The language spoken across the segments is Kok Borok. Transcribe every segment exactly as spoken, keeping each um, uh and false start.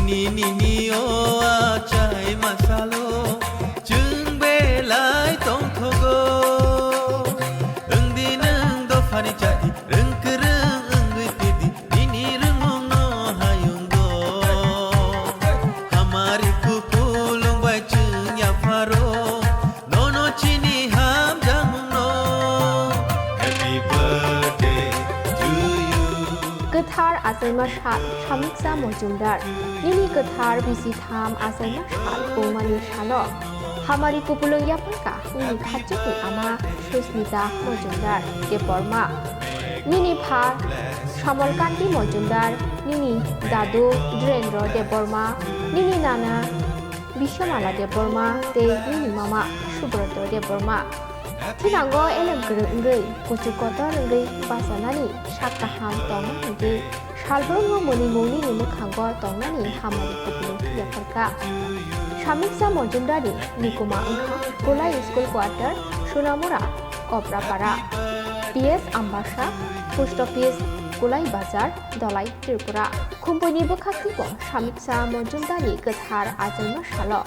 Nini ni o achai masalo chwng belai tongthogo. Wngdi nwng dophani chadi, rwng kwrwng wngwi pidi, nini rwngmungno hayungo. Hamari kupulung bai chwng yapharo, nono chini hamjakmungno. Happy birthday to you. Kwthar achaima sal, Samiksa Mojumdar. Nini kwthar bisi tham achaima sal wngmani salo hamari kupulung yapharkha nini khachukni ama Susmita Mojumdar Debbarma. Nini pha Samol Kanti Mojumdar, nini dadu Dhirendra Debbarma, nini nana Biswamala Debbarma tei nini mama Subroto Debbarma. Thinango elem kwrwng wngwi, kuchuk kotor wngwi bachanani sak kaham tongma hwnkhe, salbrumno mwnwi mungni ni mwkhango tongnani hamari kupulung yapharkha. Samiksa Mojumdarni nikuma wngkha Kulai School Quarter, Sunamura, Koprapara, P S Ambasa, Post Office, Kulai Bazar, Dolai, Tripura. Khumbuini bwkhak twibo Samiksa Mojumdarni kwthar achaima salo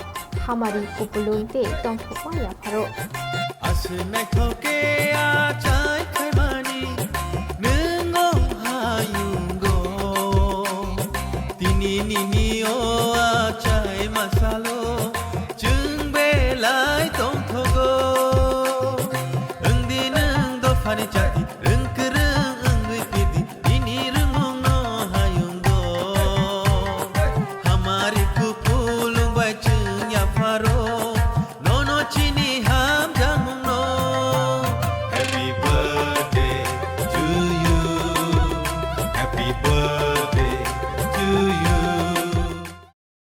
hamari kupulung tei tongthokma yapharo. Aswk naithok khe achai khaimani nwng o hayungo. Tini nini o